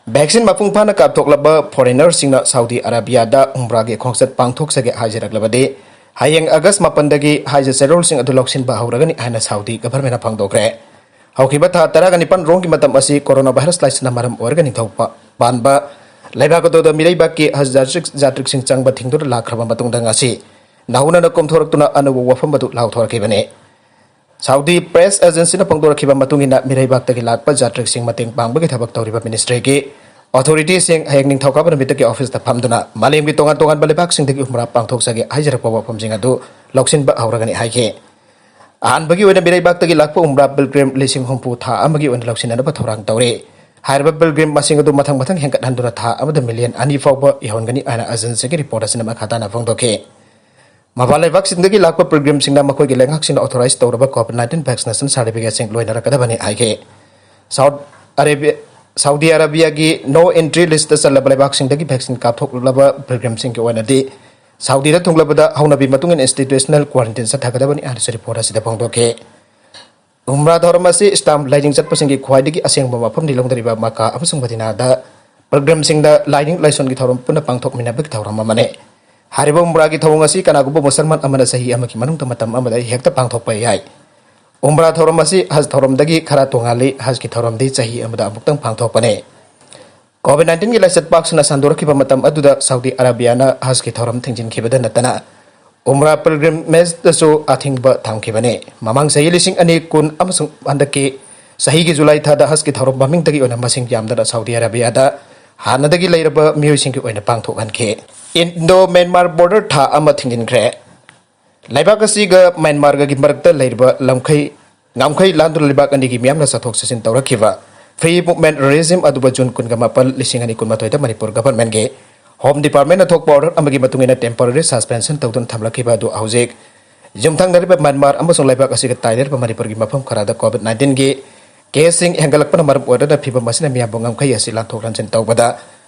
ꯚꯦꯛꯁꯤꯟ ꯃꯄꯨꯡ ꯐꯥꯅ ꯀꯥꯞꯊꯣꯛꯂꯕ ꯐꯣꯔꯦꯅꯔꯁꯤꯡꯅ ꯁꯥꯎꯗꯤ ꯑꯔꯥꯕꯤꯌꯥꯗ ꯎꯝꯔꯥꯒꯤ ꯈꯣꯡꯆꯠ ꯄꯥꯡꯊꯣꯛꯆꯒꯦ ꯍꯥꯏꯖꯔꯛꯂꯕꯗꯤ, ꯍꯌꯦꯡ ꯑꯥꯒꯁ ꯃꯥꯄꯟꯗꯒꯤ ꯍꯥꯏꯖ ꯆꯦꯔꯣꯜꯁꯤꯡ ꯑꯗꯨ ꯂꯧꯁꯤꯟꯕ ꯍꯧꯔꯒꯅꯤ ꯍꯥꯏꯅ ꯁꯥꯎꯗꯤ ꯒꯚꯔꯟꯃꯦꯟꯠꯅ ꯐꯣꯡꯗꯣꯛꯈ꯭ꯔꯦ꯫ ꯍꯧꯈꯤꯕ ꯊꯥ ꯇꯔꯥꯒ ꯅꯤꯄꯥꯟ ꯔꯣꯝꯒꯤ ꯃꯇꯝ ꯑꯁꯤ ꯀꯣꯔꯣꯅꯥ ꯚꯥꯏꯔꯁ ꯂꯥꯏꯆꯠꯅ ꯃꯔꯝ ꯑꯣꯏꯔꯒ ꯅꯤꯡꯊꯧ ꯄꯥ-, ꯄꯥꯟꯕ ꯂꯩꯕꯥꯛ ꯑꯗꯨꯗ ꯃꯤꯔꯩꯕꯥꯛꯀꯤ ꯍꯖ ꯌꯥꯇ꯭ꯔꯤꯛ-, ꯌꯥꯇ꯭ꯔꯤꯛꯁꯤꯡ ꯆꯪꯕ ꯊꯤꯡꯗꯨꯅ ꯂꯥꯛꯈ꯭ꯔꯕ ꯃꯇꯨꯡꯗ ꯉꯁꯤ ꯅꯧꯍꯧꯅꯅ ꯀꯣꯝꯊꯣꯔꯛꯇꯨꯅ ꯑꯅꯧꯕ ꯋꯥꯐꯝ ꯑꯗꯨ ꯂꯥꯎꯊꯣꯔꯛꯈꯤꯕꯅꯤ꯫ ꯁꯥꯎꯗꯤ ꯄ꯭ꯔꯦꯁ ꯑꯦꯖꯦꯟꯁꯤꯅ ꯐꯣꯡꯗꯣꯔꯛꯈꯤꯕ ꯃꯇꯨꯡ ꯏꯟꯅ, ꯃꯤꯔꯩꯕꯥꯛꯇꯒꯤ ꯂꯥꯛꯄ ꯌꯥꯇ꯭ꯔꯤꯛꯁꯤꯡ ꯃꯇꯦꯡ ꯄꯥꯡꯕꯒꯤ ꯊꯕꯛ ꯇꯧꯔꯤꯕ ꯃꯤꯅꯤꯁꯇ꯭ꯔꯤꯒꯤ ꯑꯣꯊꯣꯔꯤꯇꯤꯁꯤꯡ ꯍꯌꯦꯡ ꯅꯤꯡꯊꯧꯀꯥꯕ ꯅꯨꯃꯤꯠꯇꯒꯤ ꯑꯣꯐꯤꯁꯇ ꯐꯝꯗꯨꯅ ꯃꯥꯂꯦꯝꯒꯤ ꯇꯣꯉꯥꯟ ꯇꯣꯉꯥꯟꯕ ꯂꯩꯕꯥꯛꯁꯤꯡꯗꯒꯤ ꯎꯝꯔꯥ ꯄꯥꯡꯊꯣꯛꯆꯒꯦ ꯍꯥꯏꯖꯔꯛꯄ ꯋꯥꯐꯝꯁꯤꯡ ꯑꯗꯨ ꯂꯧꯁꯤꯟꯕ ꯍꯧꯔꯒꯅꯤ ꯍꯥꯏꯈꯤ꯫ ꯑꯍꯥꯟꯕꯒꯤ ꯑꯣꯏꯅ ꯃꯤꯔꯩꯕꯥꯛꯇꯒꯤ ꯂꯥꯛꯄ ꯎꯝꯔꯥ ꯄꯤꯜꯒ꯭ꯔꯤꯝ ꯂꯤꯁꯤꯡ ꯍꯨꯝꯐꯨ ꯊꯥ ꯑꯃꯒꯤ ꯑꯣꯏꯅ ꯂꯧꯁꯤꯟꯅꯅꯕ ꯊꯧꯔꯥꯡ ꯇꯧꯔꯤ꯫ ꯍꯥꯏꯔꯤꯕ ꯄꯤꯜꯒ꯭ꯔꯤꯝ ꯃꯁꯤꯡ ꯑꯗꯨ ꯃꯊꯪ ꯃꯊꯪ ꯍꯦꯟꯒꯠꯍꯟꯗꯨꯅ ꯊꯥ ꯑꯃꯗ ꯃꯤꯂꯤꯌꯟ ꯑꯅꯤ ꯐꯥꯎꯕ ꯌꯧꯍꯟꯒꯅꯤ ꯍꯥꯏꯅ ꯑꯦꯖꯦꯟꯁꯤꯒꯤ ꯔꯤꯄꯣꯔꯠ ꯑꯁꯤꯅ ꯃꯈꯥ ꯇꯥꯅ ꯐꯣꯡꯗꯣꯛꯈꯤ꯫ ꯃꯄꯥꯟ ꯂꯩꯕꯥꯛꯁꯤꯡꯗꯒꯤ ꯂꯥꯛꯄ ꯄꯤꯜꯒ꯭ꯔꯤꯝꯁꯤꯡꯅ ꯃꯈꯣꯏꯒꯤ ꯂꯩꯉꯥꯛꯁꯤꯡꯅ ꯑꯣꯊꯣꯔꯥꯏꯖ ꯇꯧꯔꯕ ꯀꯣꯚꯤꯗ ꯅꯥꯏꯟꯇꯤꯟ ꯚꯦꯛꯁꯤꯅꯦꯁꯟ ꯁꯥꯔꯇꯤꯐꯤꯀꯦꯠꯁꯤꯡ ꯂꯣꯏꯅꯔꯛꯀꯗꯕꯅꯤ ꯍꯥꯏꯈꯤ꯫ ꯁꯥꯎꯠ ꯑꯔꯦꯕꯤꯌꯥ, ꯁꯥꯎꯗꯤ ꯑꯔꯦꯕꯤꯌꯥꯒꯤ ꯅꯣ ꯑꯦꯟꯇ꯭ꯔꯤ ꯂꯤꯁꯇ ꯆꯜꯂꯕ ꯂꯩꯕꯥꯛꯁꯤꯡꯗꯒꯤ ꯚꯦꯛꯁꯤꯟ ꯀꯥꯞꯊꯣꯛꯂꯕ ꯄꯤꯜꯒ꯭ꯔꯤꯝꯁꯤꯡꯒꯤ ꯑꯣꯏꯅꯗꯤ ꯁꯥꯎꯗꯤꯗ ꯊꯨꯡꯂꯕꯗ ꯍꯧꯅꯕꯤ ꯃꯇꯨꯡ ꯏꯟꯅ ꯏꯟꯁꯇꯤꯇ꯭ꯌꯨꯁꯅꯦꯜ ꯀ꯭ꯋꯥꯔꯦꯟꯇꯤꯟ ꯆꯠꯊꯒꯗꯕꯅꯤ ꯍꯥꯏꯅꯁꯨ ꯔꯤꯄꯣꯔꯠ ꯑꯁꯤꯗ ꯐꯣꯡꯗꯣꯛꯈꯤ꯫ ꯎꯝꯔꯥ ꯊꯧꯔꯝ ꯑꯁꯤ ꯏꯁꯂꯥꯝ ꯂꯥꯏꯅꯤꯡ ꯆꯠꯄꯁꯤꯡꯒꯤ ꯈ꯭ꯋꯥꯏꯗꯒꯤ ꯑꯁꯦꯡꯕ ꯃꯐꯝꯅꯤ ꯂꯧꯅꯔꯤꯕ ꯃꯀꯥ ꯑꯃꯁꯨꯡ ꯃꯗꯤꯅꯥꯗ ꯄꯤꯜꯒ꯭ꯔꯤꯝꯁꯤꯡꯗ ꯂꯥꯏꯅꯤꯡ ꯂꯥꯏꯁꯣꯟꯒꯤ ꯊꯧꯔꯝ ꯄꯨꯟꯅ ꯄꯥꯡꯊꯣꯛꯃꯤꯟꯅꯕꯒꯤ ꯊꯧꯔꯝ ꯑꯃꯅꯤ꯫ ꯍꯥꯏꯔꯤꯕ ꯎꯝꯔꯥꯒꯤ ꯊꯧꯑꯣꯡ ꯑꯁꯤ ꯀꯅꯥꯒꯨꯝꯕ ꯃꯨꯁꯜꯃꯥꯟ ꯑꯃꯅ ꯆꯍꯤ ꯑꯃꯒꯤ ꯃꯅꯨꯡꯗ ꯃꯇꯝ ꯑꯃꯗ ꯍꯦꯛꯇ ꯄꯥꯡꯊꯣꯛꯄ ꯌꯥꯏ꯫ ꯎꯝꯔꯥ ꯊꯧꯔꯝ ꯑꯁꯤ ꯍꯖ ꯊꯧꯔꯝꯗꯒꯤ ꯈꯔ ꯇꯣꯉꯥꯜꯂꯤ꯫ ꯍꯖꯀꯤ ꯊꯧꯔꯝꯗꯤ ꯆꯍꯤ ꯑꯃꯗ ꯑꯃꯨꯛꯇꯪ ꯄꯥꯡꯊꯣꯛꯄꯅꯤ꯫ ꯀꯣꯚꯤꯗ ꯅꯥꯏꯟꯇꯤꯟꯒꯤ ꯂꯥꯏꯆꯠ ꯄꯥꯛ ꯁꯟꯅ ꯁꯟꯗꯣꯔꯛꯈꯤꯕ ꯃꯇꯝ ꯑꯗꯨꯗ ꯁꯥꯎꯗꯤ ꯑꯔꯥꯕꯤꯌꯥꯅ ꯍꯖꯀꯤ ꯊꯧꯔꯝ ꯊꯤꯡꯖꯤꯟꯈꯤꯕꯗ ꯅꯠꯇꯅ ꯎꯝꯔꯥ ꯄꯤꯜꯒ꯭ꯔꯤꯃꯦꯖꯇꯁꯨ ꯑꯊꯤꯡꯕ ꯊꯝꯈꯤꯕꯅꯤ꯫ ꯃꯃꯥꯡ ꯆꯍꯤ ꯂꯤꯁꯤꯡ ꯑꯅꯤ ꯀꯨꯟ ꯑꯃꯁꯨꯡ ꯍꯟꯗꯛꯀꯤ ꯆꯍꯤꯒꯤ ꯖꯨꯂꯥꯏ ꯊꯥꯗ ꯍꯖꯀꯤ ꯊꯧꯔꯝ ꯃꯃꯤꯡꯗꯒꯤ ꯑꯣꯏꯅ ꯃꯁꯤꯡ ꯌꯥꯝꯗꯅ ꯁꯥꯎꯗꯤ ꯑꯔꯥꯕꯤꯌꯥꯗ ꯍꯥꯟꯅꯗꯒꯤ ꯂꯩꯔꯕ ꯃꯤꯑꯣꯏꯁꯤꯡꯒꯤ ꯑꯣꯏꯅ ꯄꯥꯡꯊꯣꯛꯍꯟꯈꯤ꯫ ꯏꯟꯗꯣ ꯃ꯭ꯌꯥꯟꯃꯥꯔ ꯕꯣꯔꯗꯔ ꯊꯥ ꯑꯃ ꯊꯤꯡꯖꯤꯟꯈ꯭ꯔꯦ꯫ ꯂꯩꯕꯥꯛ ꯑꯁꯤꯒ ꯃ꯭ꯌꯥꯟꯃꯥꯔꯒꯒꯤ ꯃꯔꯛꯇ ꯂꯩꯔꯤꯕ ꯂꯝꯈꯩ, ꯉꯝꯈꯩ ꯂꯥꯟꯗꯨꯅ ꯂꯩꯕꯥꯛ ꯑꯅꯤꯒꯤ ꯃꯤꯌꯥꯝꯅ ꯆꯠꯊꯣꯛ ꯆꯠꯁꯤꯟ ꯇꯧꯔꯛꯈꯤꯕ ꯐ꯭ꯔꯤ ꯃꯨꯚꯃꯦꯟꯠ ꯔꯦꯖꯤꯝ ꯑꯗꯨꯕꯨ ꯖꯨꯟ ꯀꯨꯟꯒ ꯃꯥꯄꯟ, ꯂꯤꯁꯤꯡ ꯑꯅꯤ ꯀꯨꯟꯃꯥꯊꯣꯏꯗ ꯃꯅꯤꯄꯨꯔ ꯒꯚꯔꯟꯃꯦꯟꯠꯀꯤ ꯍꯣꯝ ꯗꯤꯄꯥꯔꯠꯃꯦꯟꯠꯅ ꯊꯣꯛꯄ ꯑꯣꯔꯗꯔ ꯑꯃꯒꯤ ꯃꯇꯨꯡ ꯏꯟꯅ ꯇꯦꯝꯄꯣꯔꯔꯤ ꯁꯁꯄꯦꯟꯁꯟ ꯇꯧꯗꯨꯅ ꯊꯝꯂꯛꯈꯤꯕ ꯑꯗꯨ ꯍꯧꯖꯤꯛ ꯌꯨꯝꯊꯪꯅꯔꯤꯕ ꯃ꯭ꯌꯥꯟꯃꯥꯔ ꯑꯃꯁꯨꯡ ꯂꯩꯕꯥꯛ ꯑꯁꯤꯒ ꯇꯥꯏꯅꯔꯤꯕ ꯃꯅꯤꯄꯨꯔꯒꯤ ꯃꯐꯝ ꯈꯔꯗ ꯀꯣꯚꯤꯗ ꯅꯥꯏꯟꯇꯤꯟꯒꯤ ꯀꯦꯁꯁꯤꯡ ꯍꯦꯟꯒꯠꯂꯛꯄꯅ ꯃꯔꯝ ꯑꯣꯏꯔꯒ ꯐꯤꯕꯝ ꯑꯁꯤꯅ ꯃꯤꯌꯥꯝꯕꯨ ꯉꯝꯈꯩ ꯑꯁꯤ ꯂꯥꯟꯊꯣꯛ ꯂꯥꯟꯁꯤꯟ ꯇꯧꯕꯗ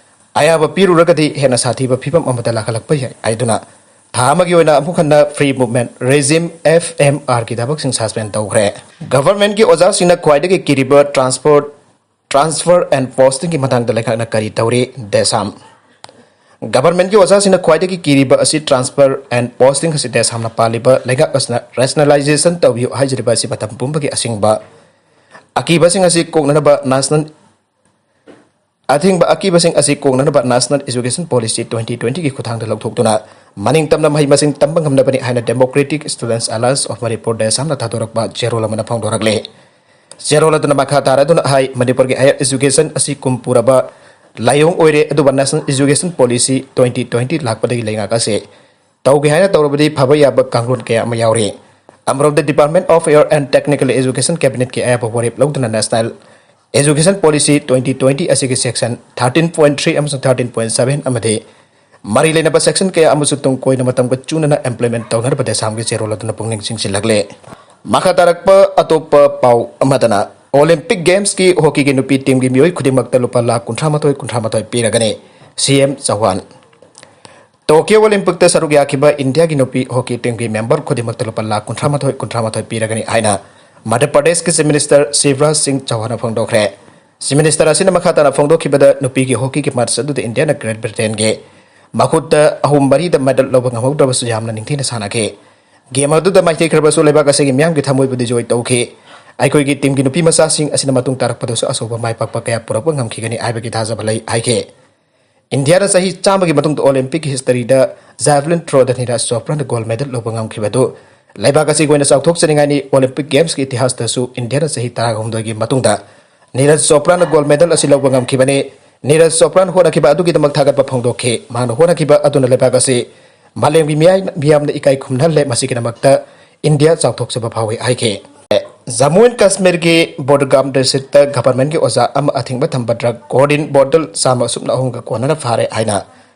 ꯑꯌꯥꯕ ꯄꯤꯔꯨꯔꯒꯗꯤ ꯍꯦꯟꯅ ꯁꯥꯊꯤꯕ ꯐꯤꯕꯝ ꯑꯃꯗ ꯂꯥꯛꯍꯜꯂꯛꯄ ꯌꯥꯏ ꯍꯥꯏꯗꯨꯅ ꯊꯥ ꯑꯃꯒꯤ ꯑꯣꯏꯅ ꯑꯃꯨꯛ ꯍꯟꯅ free movement regime, F M ꯑꯥꯔꯒꯤꯗꯃꯛ ꯁꯁꯄꯦꯟ ꯇꯧꯈ꯭ꯔꯦ꯫ ꯒꯚꯔꯟꯃꯦꯟꯠꯀꯤ ꯑꯣꯖꯥꯁꯤꯡꯅ ꯈ꯭ꯋꯥꯏꯗꯒꯤ ꯀꯤꯔꯤꯕ ꯇ꯭ꯔꯥꯟꯁꯄꯣꯔꯠ, ꯇ꯭ꯔꯥꯟꯁꯐꯔ ꯑꯦꯟ ꯄꯣꯁꯇꯤꯡꯒꯤ ꯃꯇꯥꯡꯗ ꯂꯩꯉꯥꯛꯅ ꯀꯔꯤ ꯇꯧꯔꯤ? ꯗꯦꯁꯥꯝ꯫ ꯒꯚꯔꯟꯃꯦꯟꯠꯀꯤ ꯑꯣꯖꯥꯁꯤꯡꯅ ꯈ꯭ꯋꯥꯏꯗꯒꯤ ꯀꯤꯔꯤꯕ ꯑꯁꯤ ꯇ꯭ꯔꯥꯟꯁꯐꯔ ꯑꯦꯟ ꯄꯣꯁꯇꯤꯡ ꯑꯁꯤ ꯗꯦꯁꯥꯝꯅ ꯄꯥꯜꯂꯤꯕ ꯂꯩꯉꯥꯛ ꯑꯁꯤꯅ ꯔꯦꯁꯅꯦꯂꯥꯏꯖꯦꯁꯟ ꯇꯧꯕꯤꯌꯨ ꯍꯥꯏꯖꯔꯤꯕ ꯑꯁꯤ ꯃꯇꯝ ꯄꯨꯝꯕꯒꯤ ꯑꯁꯤꯡꯕ ꯑꯀꯤꯕꯁꯤꯡ ꯑꯁꯤ ꯀꯣꯛꯅꯅꯕ ꯅꯦꯁꯅꯦꯜ ꯑꯊꯤꯡꯕ ꯑꯀꯤꯕꯁꯤꯡ ꯑꯁꯤ ꯀꯣꯛꯅꯅꯕ ꯅꯦꯁꯅꯦꯜ ꯑꯦꯖꯨꯀꯦꯁꯟ ꯄꯣꯂꯤꯁꯤ ꯇ꯭ꯋꯦꯟꯇꯤ ꯇ꯭ꯋꯦꯟꯇꯤꯒꯤ ꯈꯨꯠꯊꯥꯡꯗ ꯂꯧꯊꯣꯛꯇꯨꯅ ꯃꯅꯤꯡ ꯇꯝꯅ ꯃꯍꯩ ꯃꯁꯤꯡ ꯇꯝꯕ ꯉꯝꯅꯕꯅꯤ ꯍꯥꯏꯅ ꯗꯦꯃꯣꯀ꯭ꯔꯦꯇꯤꯛ ꯁ꯭ꯇꯨꯗꯦꯟꯠꯁ ꯑꯦꯂꯥꯌꯟꯁ ꯑꯣꯐ ꯃꯅꯤꯄꯨꯔ, ꯗꯦꯁꯥꯝꯅ ꯊꯥꯗꯣꯔꯛꯄ ꯆꯦꯔꯣꯜ ꯑꯃꯅ ꯐꯣꯡꯗꯣꯔꯛꯂꯤ꯫ ꯆꯦꯔꯣꯜ ꯑꯗꯨꯅ ꯃꯈꯥ ꯇꯥꯔꯗꯨꯅ ꯍꯥꯏ, ꯃꯅꯤꯄꯨꯔꯒꯤ ꯍꯥꯌꯔ ꯑꯦꯖꯨꯀꯦꯁꯟ ꯑꯁꯤ ꯀꯨꯝ ꯄꯨꯔꯕ ꯂꯥꯏꯑꯣꯡ ꯑꯣꯏꯔꯦ, ꯑꯗꯨꯕꯨ national education policy twenty twenty ꯂꯥꯛꯄꯗꯒꯤ ꯂꯩꯉꯥꯛ ꯑꯁꯤ ꯇꯧꯒꯦ ꯍꯥꯏꯅ ꯇꯧꯔꯕꯗꯤ ꯐꯕ ꯌꯥꯕ ꯀꯥꯡꯂꯣꯟ ꯀꯌꯥ ꯑꯃ ꯌꯥꯎꯔꯤ꯫ ꯑꯃꯔꯣꯝꯗ department of higher and technical education ꯀꯦꯕꯤꯅꯦꯠꯀꯤ ꯑꯌꯥꯕ ꯋꯥꯔꯦꯞ ꯂꯧꯗꯨꯅ national education policy twenty twenty ꯑꯁꯤꯒꯤ ꯁꯦꯛꯁꯟ ꯊꯥꯔꯇꯤꯟ ꯄꯣꯏꯟꯠ ꯊ꯭ꯔꯤ ꯑꯃꯁꯨꯡ ꯊꯥꯔꯇꯤꯟ ꯄꯣꯏꯟꯠ ꯁꯚꯦꯟ ꯑꯃꯗꯤ ꯃꯔꯤ ꯂꯩꯅꯕ section ꯀꯌꯥ ꯑꯃꯁꯨ ꯇꯨꯡ ꯀꯣꯏꯅ ꯃꯇꯝꯒ ꯆꯨꯅꯅ implement ꯇꯧꯅꯅꯕ ꯗꯦꯁꯥꯝꯒꯤ ꯆꯦꯔꯣꯜ ꯑꯗꯨꯅ ꯄꯨꯛꯅꯤꯡ ꯆꯤꯡꯁꯤꯜꯂꯛꯂꯦ꯫ ꯃꯈꯥ ꯇꯥꯔꯛꯄ ꯑꯇꯣꯞꯄ ꯄꯥꯎ ꯑꯃꯗꯅ, Olympic Gamesꯀꯤ hockeyꯒꯤ ꯅꯨꯄꯤ teamꯒꯤ ꯃꯤꯑꯣꯏ ꯈꯨꯗꯤꯡꯃꯛꯇ ꯂꯨꯄꯥ ꯂꯥꯈ ꯀꯨꯟꯊ꯭ꯔꯥ ꯃꯥꯊꯣꯏ, ꯀꯨꯟꯊ꯭ꯔꯥ ꯃꯥꯊꯣꯏ ꯄꯤꯔꯒꯅꯤ, CM ꯆꯧꯍꯥꯟ꯫ Tokyo Olympicꯇ ꯁꯔꯨꯛ ꯌꯥꯈꯤꯕ ꯏꯟꯗꯤꯌꯥꯒꯤ ꯅꯨꯄꯤ hockey teamꯒꯤ member ꯈꯨꯗꯤꯡꯃꯛꯇ ꯂꯨꯄꯥ ꯂꯥꯈ ꯀꯨꯟꯊ꯭ꯔꯥ ꯃꯥꯊꯣꯏ, ꯀꯨꯟꯊ꯭ꯔꯥ ꯃꯥꯊꯣꯏ ꯄꯤꯔꯒꯅꯤ ꯍꯥꯏꯅ ꯃꯙ꯭ꯌ ꯄ꯭ꯔꯗꯦꯁꯀꯤ Chief Minister ꯁꯤꯕꯔꯥꯖ ꯁꯤꯡ ꯆꯧꯍꯥꯟꯅ ꯐꯣꯡꯗꯣꯛꯈ꯭ꯔꯦ꯫ Chief Minister ꯑꯁꯤꯅ ꯃꯈꯥ ꯇꯥꯅ ꯐꯣꯡꯗꯣꯛꯈꯤꯕꯗ, ꯅꯨꯄꯤꯒꯤ hockeyꯒꯤ match ꯑꯗꯨꯗ ꯏꯟꯗꯤꯌꯥꯅ Great Britainꯒꯤ ꯃꯈꯨꯠꯇ ꯑꯍꯨꯝ ꯃꯔꯤꯗ medal ꯂꯧꯕ ꯉꯝꯍꯧꯗ꯭ꯔꯕꯁꯨ ꯌꯥꯝꯅ ꯅꯤꯡꯊꯤꯅ ꯁꯥꯟꯅꯈꯤ꯫ Game ꯑꯗꯨꯗ ꯃꯥꯏꯊꯤꯈ꯭ꯔꯕꯁꯨ ꯂꯩꯕꯥꯛ ꯑꯁꯤꯒꯤ ꯃꯤꯌꯥꯝꯒꯤ ꯊꯃꯣꯏꯕꯨꯗꯤ ꯖꯣꯏ ꯇꯧꯈꯤ꯫ ꯑꯩꯈꯣꯏꯒꯤ teamꯒꯤ ꯅꯨꯄꯤ ꯃꯆꯥꯁꯤꯡ ꯑꯁꯤꯅ ꯃꯇꯨꯡ ꯇꯥꯔꯛꯄꯗꯁꯨ ꯑꯆꯧꯕ ꯃꯥꯏ ꯄꯥꯛꯄ ꯀꯌꯥ ꯄꯨꯔꯛꯄ ꯉꯝꯈꯤꯒꯅꯤ ꯍꯥꯏꯕꯒꯤ ꯊꯥꯖꯕ ꯂꯩ ꯍꯥꯏꯈꯤ꯫ ꯏꯟꯗꯤꯌꯥꯅ ꯆꯍꯤ ꯆꯥꯝꯃꯒꯤ ꯃꯇꯨꯡꯗ Olympicꯀꯤ historyꯗ javelin throwꯗ ꯅꯤꯔꯖ ꯆꯣꯄ꯭ꯔꯥꯅ gold medal ꯂꯧꯕ ꯉꯝꯈꯤꯕ ꯑꯗꯨ ꯂꯩꯕꯥꯛ ꯑꯁꯤꯒꯤ ꯑꯣꯏꯅ ꯆꯥꯎꯊꯣꯛꯆꯅꯤꯡꯉꯥꯏꯅꯤ꯫ Olympic Gamesꯀꯤ ꯏꯇꯤꯍꯥꯁꯇꯁꯨ ꯏꯟꯗꯤꯌꯥꯅ ꯆꯍꯤ ꯇꯔꯥꯍꯨꯝꯗꯣꯏꯒꯤ ꯃꯇꯨꯡꯗ ꯅꯤꯔꯖ ꯆꯣꯄ꯭ꯔꯥꯅ gold medal ꯑꯁꯤ ꯂꯧꯕ ꯉꯝꯈꯤꯕꯅꯤ꯫ ꯅꯤꯔꯖ ꯆꯣꯄ꯭ꯔꯥꯅ ꯍꯣꯠꯅꯈꯤꯕ ꯑꯗꯨꯒꯤꯗꯃꯛ ꯊꯥꯒꯠꯄ ꯐꯣꯡꯗꯣꯛꯈꯤ꯫ ꯃꯍꯥꯛꯅ ꯍꯣꯠꯅꯈꯤꯕ ꯑꯗꯨꯅ ꯂꯩꯕꯥꯛ ꯑꯁꯤ ꯃꯥꯂꯦꯝꯒꯤ ꯃꯤꯌꯥꯏ-, ꯃꯤꯌꯥꯝꯅ ꯏꯀꯥꯏ ꯈꯨꯝꯅꯍꯜꯂꯦ꯫ ꯃꯁꯤꯒꯤꯗꯃꯛꯇ ꯏꯟꯗꯤꯌꯥ ꯆꯥꯎꯊꯣꯛꯆꯕ ꯐꯥꯎꯏ ꯍꯥꯏꯈꯤ꯫ ꯖꯝꯃꯨ ꯑꯦꯟ ꯀꯥꯁꯃꯤꯔꯒꯤ ꯕꯨꯗꯒꯥꯝ districtꯇ governmentꯀꯤ ꯑꯣꯖꯥ ꯑꯃ ꯑꯊꯤꯡꯕ ꯊꯝꯕ drug codeine bottle ꯆꯥꯝꯃ ꯑꯁꯨꯝꯅ ꯑꯍꯨꯝꯒ ꯀꯣꯟꯅꯅ ꯐꯥꯔꯦ ꯍꯥꯏꯅ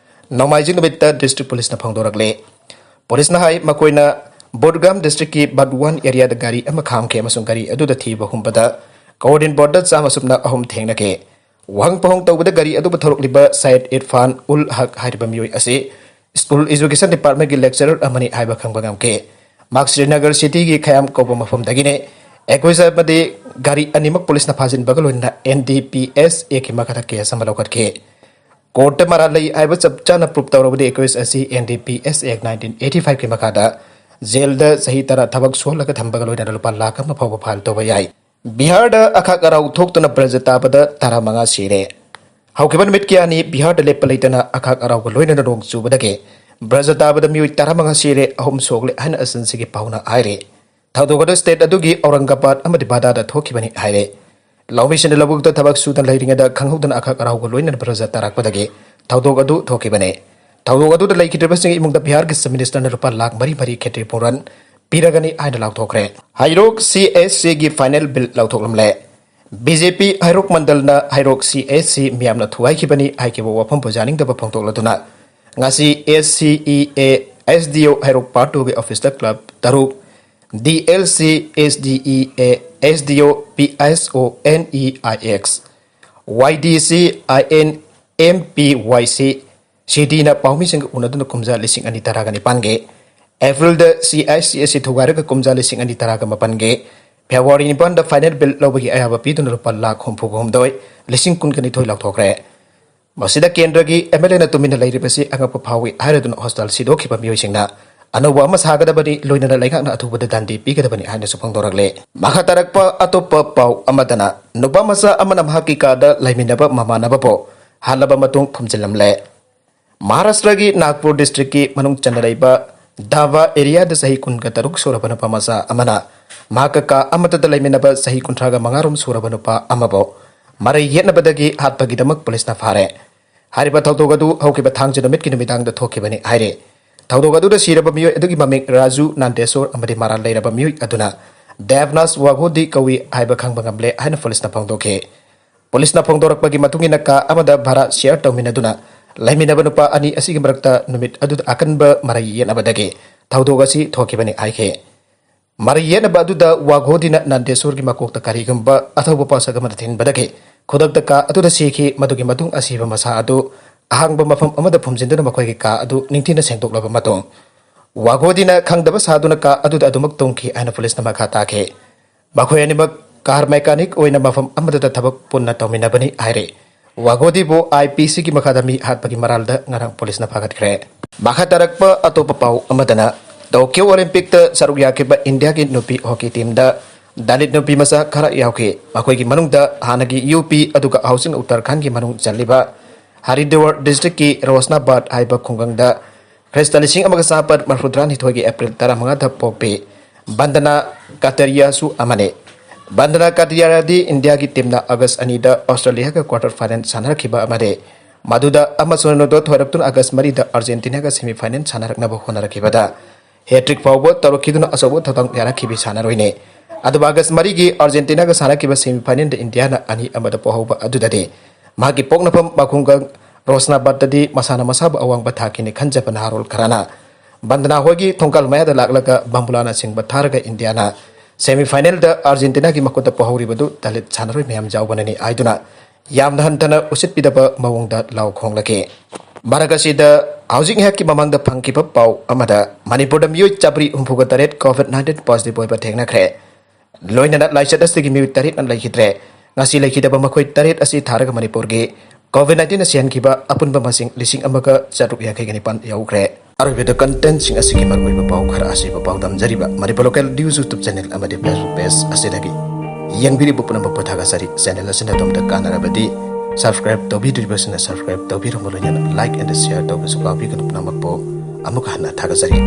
ꯅꯣꯡꯃꯥꯏꯖꯤꯡ ꯅꯨꯃꯤꯠꯇ district policeꯅ ꯐꯣꯡꯗꯣꯔꯛꯂꯦ꯫ Policeꯅ ꯍꯥꯏ, ꯃꯈꯣꯏꯅ ꯕꯨꯗꯒꯥꯝ districtꯀꯤ ꯕꯠꯋꯥꯟ areaꯗ ꯒꯥꯔꯤ ꯑꯃ ꯈꯥꯝꯈꯤ ꯑꯃꯁꯨꯡ ꯒꯥꯔꯤ ꯑꯗꯨꯗ ꯊꯤꯕ ꯍꯨꯝꯕꯗ codeine bottle ꯆꯥꯝꯃ ꯑꯁꯨꯝꯅ ꯑꯍꯨꯝ ꯊꯦꯡꯅꯈꯤ꯫ ꯋꯥꯍꯪ ꯄꯥꯎꯍꯪ ꯇꯧꯕꯗ ꯒꯥꯔꯤ ꯑꯗꯨ ꯄꯨꯊꯣꯔꯛꯂꯤꯕ ꯁꯌꯦꯗ ꯏꯔꯐꯥꯟ ꯎꯜ ꯍꯛ ꯍꯥꯏꯔꯤꯕ ꯃꯤꯑꯣꯏ ꯑꯁꯤ school education departmentꯀꯤ lecturer ꯑꯃꯅꯤ ꯍꯥꯏꯕ ꯈꯪꯕ ꯉꯝꯈꯤ꯫ ꯃꯍꯥꯛ ꯁ꯭ꯔꯤꯅꯒꯔ cityꯒꯤ ꯈꯌꯥꯝ ꯀꯧꯕ ꯃꯐꯝꯗꯒꯤꯅꯤ꯫ ꯑꯦꯀ꯭ꯌꯨꯖ ꯑꯃꯗꯤ ꯒꯥꯔꯤ ꯑꯅꯤꯃꯛ policeꯅ ꯐꯥꯖꯤꯟꯕꯒ ꯂꯣꯏꯅꯅ N D P S Actꯀꯤ ꯃꯈꯥꯗ case ꯑꯃ ꯂꯧꯈꯠꯈꯤ꯫ Courtꯇ ꯃꯔꯥꯜ ꯂꯩ ꯍꯥꯏꯕ ꯆꯞ ꯆꯥꯅ prove ꯇꯧꯔꯕꯗꯤ ꯑꯦꯀ꯭ꯌꯨꯖ ꯑꯁꯤ N D P S Act nineteen eighty fiveꯀꯤ ꯃꯈꯥꯗ jailꯗ ꯆꯍꯤ ꯇꯔꯥ ꯊꯕꯛ ꯁꯨꯍꯜꯂꯒ ꯊꯝꯕꯒ ꯂꯣꯏꯅꯅ ꯂꯨꯄꯥ ꯂꯥꯈ ꯑꯃ ꯐꯥꯎꯕ fine ꯇꯧꯕ ꯌꯥꯏ꯫ ꯕꯤꯍꯥꯔꯗ ꯑꯈꯥꯛ ꯑꯔꯥꯎ ꯊꯣꯛꯇꯨꯅ ꯄ꯭ꯔꯖꯥ ꯇꯥꯕꯗ ꯇꯔꯥꯃꯉꯥ ꯁꯤꯔꯦ꯫ ꯍꯧꯈꯤꯕ ꯅꯨꯃꯤꯠ ꯀꯌꯥꯅꯤ ꯕꯤꯍꯥꯔꯗ ꯂꯦꯞꯄ ꯂꯩꯇꯅ ꯑꯈꯥꯛ ꯑꯔꯥꯎꯒ ꯂꯣꯏꯅꯅ ꯅꯣꯡ ꯆꯨꯕꯗꯒꯤ ꯄ꯭ꯔꯖꯥ ꯇꯥꯕꯗ ꯃꯤꯑꯣꯏ ꯇꯔꯥꯃꯉꯥ ꯁꯤꯔꯦ, ꯑꯍꯨꯝ ꯁꯣꯛꯂꯦ ꯍꯥꯏꯅ ꯑꯁꯟꯁꯤꯒꯤ ꯄꯥꯎꯅ ꯍꯥꯏꯔꯤ꯫ ꯊꯧꯗꯣꯛ ꯑꯗꯨ state ꯑꯗꯨꯒꯤ ꯑꯧꯔꯪꯒꯕꯥꯗ ꯑꯃꯗꯤ ꯕꯥꯗꯥꯗ ꯊꯣꯛꯈꯤꯕꯅꯤ ꯍꯥꯏꯔꯦ꯫ ꯂꯧꯃꯤꯁꯤꯡꯅ ꯂꯧꯕꯨꯛꯇ ꯊꯕꯛ ꯁꯨꯗꯅ ꯂꯩꯔꯤꯉꯩꯗ ꯈꯪꯍꯧꯗꯅ ꯑꯈꯥꯛ ꯑꯔꯥꯎꯒ ꯂꯣꯏꯅꯅ ꯄ꯭ꯔꯖꯥ ꯇꯥꯔꯛꯄꯗꯒꯤ ꯊꯧꯗꯣꯛ ꯑꯗꯨ ꯊꯣꯛꯈꯤꯕꯅꯤ꯫ ꯊꯧꯗꯣꯛ ꯑꯗꯨꯗ ꯂꯩꯈꯤꯗ꯭ꯔꯕꯁꯤꯡꯒꯤ ꯏꯃꯨꯡꯗ ꯕꯤꯍꯥꯔꯒꯤ Chief Ministerꯅ ꯂꯨꯄꯥ ꯂꯥꯈ ꯃꯔꯤ ꯃꯔꯤ ꯈꯦꯇ꯭ꯔꯤ ꯄꯨꯔꯟ ꯄꯤꯔꯒꯅꯤ ꯍꯥꯏꯅ ꯂꯥꯎꯊꯣꯛꯈ꯭ꯔꯦ꯫ ꯍꯩꯔꯣꯛ C H Cꯒꯤ final bill ꯂꯥꯎꯊꯣꯛꯂꯝꯂꯦ꯫ B J P ꯍꯩꯔꯣꯛ ꯃꯟꯗꯜꯅ ꯍꯩꯔꯣꯛ C H C ꯃꯤꯌꯥꯝꯅ ꯊꯨꯒꯥꯏꯈꯤꯕꯅꯤ ꯍꯥꯏꯈꯤꯕ ꯋꯥꯐꯝꯕꯨ ꯌꯥꯅꯤꯡꯗꯕ ꯐꯣꯡꯗꯣꯛꯂꯗꯨꯅ ꯉꯁꯤ S C E A S D O Heirok Part two ꯒꯤ office ꯇ club ꯇꯔꯨꯛ, D L C S D E A S D O P S O N E I X, Y D C I N M P Y C C D ꯅ ꯄꯥꯎꯃꯤꯁꯤꯡꯒ ꯎꯅꯗꯨꯅ ꯀꯨꯝꯖꯥ ꯂꯤꯁꯤꯡ ꯑꯅꯤ ꯇꯔꯥꯒ ꯅꯤꯄꯥꯟꯒꯤ April the C I C S C ꯊꯨꯒꯥꯏꯔꯒ ꯀꯨꯝꯖꯥ ꯂꯤꯁꯤꯡ ꯑꯅꯤ ꯇꯔꯥꯒ ꯃꯥꯄꯟꯒꯤ February ꯅꯤꯄꯥꯟꯗ final bill ꯂꯧꯕꯒꯤ ꯑꯌꯥꯕ ꯄꯤꯗꯨꯅ ꯂꯨꯄꯥ ꯂꯥꯈ ꯍꯨꯝꯐꯨꯒ ꯍꯨꯝꯗꯣꯏ ꯂꯤꯁꯤꯡ ꯀꯨꯟꯒ ꯅꯤꯊꯣꯏ ꯂꯥꯎꯊꯣꯛꯈ꯭ꯔꯦ꯫ ꯃꯁꯤꯗ ꯀꯦꯟꯗ꯭ꯔꯒꯤ M L A ꯅ ꯇꯨꯃꯤꯟꯅ ꯂꯩꯔꯤꯕꯁꯤ ꯑꯉꯛꯄ ꯐꯥꯎꯏ ꯍꯥꯏꯔꯗꯨꯅ hostel ꯁꯤꯗꯣꯛꯈꯤꯕ ꯃꯤꯑꯣꯏꯁꯤꯡꯅ ꯑꯅꯧꯕ ꯑꯃ ꯁꯥꯒꯗꯕꯅꯤ, ꯂꯣꯏꯅꯅ ꯂꯩꯉꯥꯛꯅ ꯑꯊꯨꯕꯗ ꯗꯟꯗꯤ ꯄꯤꯒꯗꯕꯅꯤ ꯍꯥꯏꯅꯁꯨ ꯐꯣꯡꯗꯣꯔꯛꯂꯦ꯫ ꯃꯈꯥ ꯇꯥꯔꯛꯄ ꯑꯇꯣꯞꯄ ꯄꯥꯎ ꯑꯃꯗꯅ, ꯅꯨꯄꯥ ꯃꯆꯥ ꯑꯃꯅ ꯃꯍꯥꯛꯀꯤ ꯀꯥꯗ ꯂꯩꯃꯤꯟꯅꯕ ꯃꯃꯥꯟꯅꯕꯕꯨ ꯍꯥꯠꯂꯕ ꯃꯇꯨꯡ ꯐꯨꯝꯖꯤꯜꯂꯝꯂꯦ꯫ ꯃꯍꯥꯔꯥꯁꯇ꯭ꯔꯒꯤ ꯅꯥꯒꯄꯨꯔ district ꯀꯤ ꯃꯅꯨꯡ ꯆꯟꯅ ꯂꯩꯕ ꯗꯥꯕꯥ area ꯗ ꯆꯍꯤ ꯀꯨꯟꯒ ꯇꯔꯨꯛ ꯁꯨꯔꯕ ꯅꯨꯄꯥ ꯃꯆꯥ ꯑꯃꯅ ꯃꯍꯥꯛꯀ ꯀꯥ ꯑꯃꯠꯇꯗ ꯂꯩꯃꯤꯟꯅꯕ ꯆꯍꯤ ꯀꯨꯟꯊ꯭ꯔꯥꯒ ꯃꯉꯥ ꯔꯣꯝ ꯁꯨꯔꯕ ꯅꯨꯄꯥ ꯑꯃꯕꯨ ꯃꯔꯩ ꯌꯦꯠꯅꯕꯗꯒꯤ ꯍꯥꯠꯄꯒꯤꯗꯃꯛ ꯄꯨꯂꯤꯁꯅ ꯐꯥꯔꯦ꯫ ꯍꯥꯏꯔꯤꯕ ꯊꯧꯗꯣꯛ ꯑꯗꯨ ꯍꯧꯈꯤꯕ ꯊꯥꯡꯖ ꯅꯨꯃꯤꯠꯀꯤ ꯅꯨꯃꯤꯗꯥꯡꯗ ꯊꯣꯛꯈꯤꯕꯅꯤ ꯍꯥꯏꯔꯤ꯫ ꯊꯧꯗꯣꯛ ꯑꯗꯨꯗ ꯁꯤꯔꯕ ꯃꯤꯑꯣꯏ ꯑꯗꯨꯒꯤ ꯃꯃꯤꯡ ꯔꯥꯖꯨ ꯅꯥꯟꯗꯦꯁꯣꯔ ꯑꯃꯗꯤ ꯃꯔꯥꯜ ꯂꯩꯔꯕ ꯃꯤꯑꯣꯏ ꯑꯗꯨꯅ ꯗꯦꯕꯅꯥꯁ ꯋꯥꯒꯣꯗꯤ ꯀꯧꯏ ꯍꯥꯏꯕ ꯈꯪꯕ ꯉꯝꯂꯦ ꯍꯥꯏꯅ ꯄꯨꯂꯤꯁꯅ ꯐꯣꯡꯗꯣꯛꯈꯤ꯫ ꯄꯨꯂꯤꯁꯅ ꯐꯣꯡꯗꯣꯔꯛꯄꯒꯤ ꯃꯇꯨꯡ ꯏꯟꯅ, ꯀꯥ ꯑꯃꯗ ꯚꯔꯥ share ꯇꯧꯃꯤꯟꯅꯗꯨꯅ ꯂꯩꯃꯤꯟꯅꯕ ꯅꯨꯄꯥ ꯑꯅꯤ ꯑꯁꯤꯒꯤ ꯃꯔꯛꯇ ꯅꯨꯃꯤꯠ ꯑꯗꯨꯗ ꯑꯀꯟꯕ ꯃꯔꯩ ꯌꯦꯠꯅꯕꯗꯒꯤ ꯊꯧꯗꯣꯛ ꯑꯁꯤ ꯊꯣꯛꯈꯤꯕꯅꯤ ꯍꯥꯏꯈꯤ꯫ ꯃꯔꯩ ꯌꯦꯠꯅꯕ ꯑꯗꯨꯗ ꯋꯥꯒꯣꯗꯤꯅ ꯅꯟꯗꯦꯁꯣꯔꯒꯤ ꯃꯀꯣꯛꯇ ꯀꯔꯤꯒꯨꯝꯕ ꯑꯊꯧꯕ ꯄꯣꯠꯁꯛ ꯑꯃꯅ ꯊꯤꯟꯕꯗꯒꯤ ꯈꯨꯗꯛꯇ ꯀꯥ ꯑꯗꯨꯗ ꯁꯤꯈꯤ꯫ ꯃꯗꯨꯒꯤ ꯃꯇꯨꯡ ꯑꯁꯤꯕ ꯃꯁꯥ ꯑꯗꯨ ꯑꯍꯥꯡꯕ ꯃꯐꯝ ꯑꯃꯗ ꯐꯨꯝꯖꯤꯟꯗꯨꯅ ꯃꯈꯣꯏꯒꯤ ꯀꯥ ꯑꯗꯨ ꯅꯤꯡꯊꯤꯅ ꯁꯦꯡꯗꯣꯛꯂꯕ ꯃꯇꯨꯡ, ꯋꯥꯒꯣꯗꯤꯅ ꯈꯪꯗꯕ ꯁꯥꯗꯨꯅ ꯀꯥ ꯑꯗꯨꯗ ꯑꯗꯨꯃꯛ ꯇꯨꯝꯈꯤ ꯍꯥꯏꯅ ꯄꯨꯂꯤꯁꯅ ꯃꯈꯥ ꯇꯥꯈꯤ꯫ ꯃꯈꯣꯏ ꯑꯅꯤꯃꯛ car mechanic ꯑꯣꯏꯅ ꯃꯐꯝ ꯑꯃꯗꯇ ꯊꯕꯛ ꯄꯨꯟꯅ ꯇꯧꯃꯤꯟꯅꯕꯅꯤ ꯍꯥꯏꯔꯤ꯫ ꯋꯥꯒꯣꯗꯤꯕꯨ I P C ꯒꯤ ꯃꯈꯥꯗ ꯃꯤ ꯍꯥꯠꯄꯒꯤ ꯃꯔꯥꯜꯗ ꯉꯔꯥꯡ ꯄꯨꯂꯤꯁꯅ ꯐꯥꯒꯠꯈ꯭ꯔꯦ꯫ ꯃꯈꯥ ꯇꯥꯔꯛꯄ ꯑꯇꯣꯞꯄ ꯄꯥꯎ ꯑꯃꯗꯅ, Tokyo Olympic ꯇ ꯁꯔꯨꯛ ꯌꯥꯈꯤꯕ ꯏꯟꯗꯤꯌꯥꯒꯤ ꯅꯨꯄꯤ hockey team ꯗ ꯗꯂꯤꯠ ꯅꯨꯄꯤ ꯃꯆꯥ ꯈꯔ ꯌꯥꯎꯈꯤ꯫ ꯃꯈꯣꯏꯒꯤ ꯃꯅꯨꯡꯗ ꯍꯥꯟꯅꯒꯤ U P ꯑꯗꯨꯒ ꯍꯧꯖꯤꯛꯅ ꯎꯠꯇꯔꯈꯟꯒꯤ ꯃꯅꯨꯡ ꯆꯜꯂꯤꯕ ꯍꯔꯤꯗ꯭ꯋꯥꯔ district ꯀꯤ ꯔꯣꯁꯅꯥꯕꯥꯗ ꯍꯥꯏꯕ ꯈꯨꯡꯒꯪꯗ ꯈ꯭ꯔꯤꯁꯇ ꯂꯤꯁꯤꯡ ꯑꯃꯒ ꯆꯥꯃꯥꯄꯟ ꯃꯔꯤꯐꯨꯇꯔꯥꯅꯤꯊꯣꯏꯒꯤ April ꯇꯔꯥꯃꯉꯥꯗ ꯄꯣꯛꯄꯤ ꯕꯟꯗꯅꯥ ꯀꯇꯔꯤꯌꯥꯁꯨ ꯑꯃꯅꯤ꯫ ꯕꯟꯗꯅꯥ ꯀꯇꯔꯤꯌꯥꯗꯤ ꯏꯟꯗꯤꯌꯥꯒꯤ team ꯅ August ꯑꯅꯤꯗ Australia ꯒ quarter final ꯁꯥꯟꯅꯔꯛꯈꯤꯕ ꯑꯃꯅꯤ꯫ ꯃꯗꯨꯗ ꯑꯃ ꯁꯨꯟꯅꯗ ꯊꯣꯏꯔꯛꯇꯨꯅ August ꯃꯔꯤꯗ Argentina ꯒ semi final ꯁꯥꯟꯅꯔꯛꯅꯕ ꯍꯣꯠꯅꯔꯛꯈꯤꯕꯗ hat-trick ꯐꯥꯎꯕ ꯇꯧꯔꯛꯈꯤꯗꯨꯅ ꯑꯆꯧꯕ ꯊꯧꯗꯥꯡ ꯌꯥꯔꯛꯈꯤꯕꯤ ꯁꯥꯟꯅꯔꯣꯏꯅꯤ꯫ ꯑꯗꯨꯕꯨ August ꯃꯔꯤꯒꯤ Argentina ꯒ ꯁꯥꯟꯅꯈꯤꯕ semi final ꯗ ꯏꯟꯗꯤꯌꯥꯅ ꯑꯅꯤ ꯑꯃꯗ ꯄꯣꯍꯧꯕ ꯑꯗꯨꯗꯗꯤ ꯃꯍꯥꯛꯀꯤ ꯄꯣꯛꯅꯐꯝ ꯃꯈꯨꯡꯒꯪ ꯔꯣꯁꯅꯥꯕꯥꯗꯇꯗꯤ ꯃꯁꯥꯅ ꯃꯁꯥꯕꯨ ꯑꯋꯥꯡꯕ ꯊꯥꯛꯀꯤꯅꯤ ꯈꯟꯖꯕ ꯅꯍꯥꯔꯣꯜ ꯈꯔꯅ ꯕꯟꯗꯅꯥ ꯍꯣꯏꯒꯤ ꯊꯣꯡꯒꯥꯜ ꯃꯌꯥꯗ ꯂꯥꯛꯂꯒ ꯕꯝꯕꯨꯂꯥꯅꯆꯤꯡꯕ ꯊꯥꯔꯒ ꯏꯟꯗꯤꯌꯥꯅ semi finalꯗ ꯑꯥꯔꯖꯦꯟꯇꯤꯅꯥꯒꯤ ꯃꯈꯨꯠꯇ ꯄꯣꯍꯧꯔꯤꯕꯗꯨ ꯗꯂꯤꯠ ꯁꯥꯟꯅꯔꯣꯏ ꯃꯌꯥꯝ ꯌꯥꯎꯕꯅꯅꯤ ꯍꯥꯏꯗꯨꯅ ꯌꯥꯝꯅ ꯍꯟꯊꯅ ꯎꯁꯤꯠꯄꯤꯗꯕ ꯃꯑꯣꯡꯗ ꯂꯥꯎ ꯈꯣꯡꯂꯛꯈꯤ꯫ ꯃꯔꯛ ꯑꯁꯤꯗ ꯍꯧꯖꯤꯛ ꯉꯥꯏꯍꯥꯛꯀꯤ ꯃꯃꯥꯡꯗ ꯐꯪꯈꯤꯕ ꯄꯥꯎ ꯑꯃꯗ ꯃꯅꯤꯄꯨꯔꯗ ꯃꯤꯑꯣꯏ ꯆꯥꯃꯔꯤ ꯍꯨꯝꯐꯨꯒ ꯇꯔꯦꯠ COVID nineteen positive ꯑꯣꯏꯕ ꯊꯦꯡꯅꯈ꯭ꯔꯦ꯫ ꯂꯣꯏꯅꯅ ꯂꯥꯏꯆꯠ ꯑꯁꯤꯒꯤ ꯃꯤꯑꯣꯏ ꯇꯔꯦꯠꯅ ꯂꯩꯈꯤꯗ꯭ꯔꯦ꯫ ꯉꯁꯤ ꯂꯩꯈꯤꯗꯕ ꯃꯈꯣꯏ ꯇꯔꯦꯠ ꯑꯁꯤ ꯊꯥꯔꯒ ꯃꯅꯤꯄꯨꯔꯒꯤ COVID nineteenꯅ ꯁꯤꯍꯟꯈꯤꯕ ꯑꯄꯨꯟꯕ ꯃꯁꯤꯡ ꯂꯤꯁꯤꯡ ꯑꯃꯒ ꯆꯥꯇ꯭ꯔꯨꯛ ꯌꯥꯡꯈꯩꯒ ꯅꯤꯄꯥꯟ ꯌꯧꯈ꯭ꯔꯦ꯫ ꯑꯔꯣꯏꯕꯗ contentꯁꯤꯡ ꯑꯁꯤꯒꯤ ꯃꯔꯨꯑꯣꯏꯕ ꯄꯥꯎ ꯈꯔ ꯑꯁꯤꯕꯨ ꯄꯥꯎꯗꯝꯖꯔꯤꯕ Manipur Local News YouTube channel ꯑꯃꯗꯤ Facebook page ꯑꯁꯤꯗꯒꯤ ꯌꯦꯡꯕꯤꯔꯤꯕ ꯄꯨꯝꯅꯃꯛꯄꯨ ꯊꯥꯒꯠꯆꯔꯤ꯫ Channel ꯑꯁꯤꯅ ꯑꯗꯣꯝꯗ ꯀꯥꯟꯅꯔꯕꯗꯤ subscribe ꯇꯧꯕꯤꯗ꯭ꯔꯤꯕꯁꯤꯡꯅ subscribe ꯇꯧꯕꯤꯔꯝꯕ ꯂꯣꯏꯅꯅ like and share ꯇꯧꯕꯁꯨ ꯀꯥꯎꯕꯤꯒꯅꯨ꯫ ꯄꯨꯝꯅꯃꯛꯄꯨ ꯑꯃꯨꯛ ꯍꯟꯅ ꯊꯥꯒꯠꯆꯔꯤ꯫